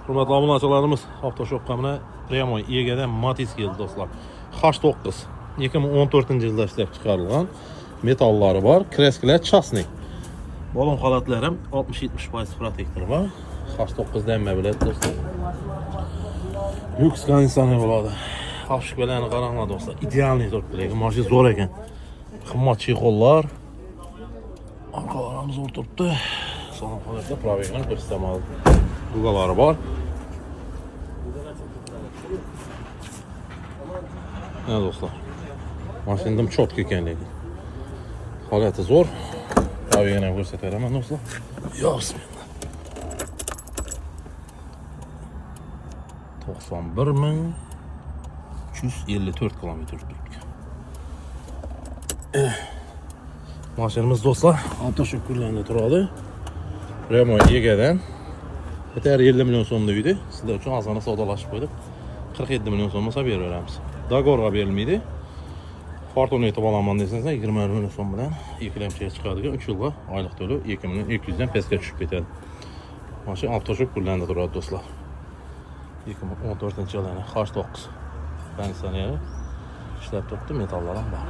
Hurmatli obunachilarimiz, Avtoshopga mana прямой egadan Matiz keldi, do'stlar. H9 2014-yilda ishlab chiqarilgan, metallari bor, краска lar частный. Balon holatlari ham 60-70% protektor bor. H9 da hamma biladi, do'stlar. Lyuks konditsioner bo'ladi. Обшивка larni qaranglar, do'stlar. Идеальный turibdi, lekin mashina zo'r ekan. Qimmat чехол lar. Orqalari ham zo'r turibdi. Salon holatda пробег ni ko'rsataman. Дуга lari bor. Mana, do'stlar. Mashinam чётко ekan lekin. Holati zo'r. Пробег ini ham ko'rsataveraman, do'stlar. Yo, bismillah. 91 354 kilometr turibdi. Mashinamiz, do'stlar, Avtoshop kunlarida turadi. Прямой egadan. Bitar 50 million so'm deydi. Sizlar uchun ozgina savdolashib qo'ydik. 47 million so'm bo'lsa beraveramiz. Договор ga berilmaydi. Fortuna yetib olaman desangiz, 20 million so'm bilan ikkilamchiga chiqadigan 3 yilga oylik to'lov 2 million 200 dan pastga tushib ketadi. Mana shu Avtoshop kunlarida turadi, do'stlar. 2014 yil, yana H9 konditsioneri ishlab turibdi, metallar ham bor.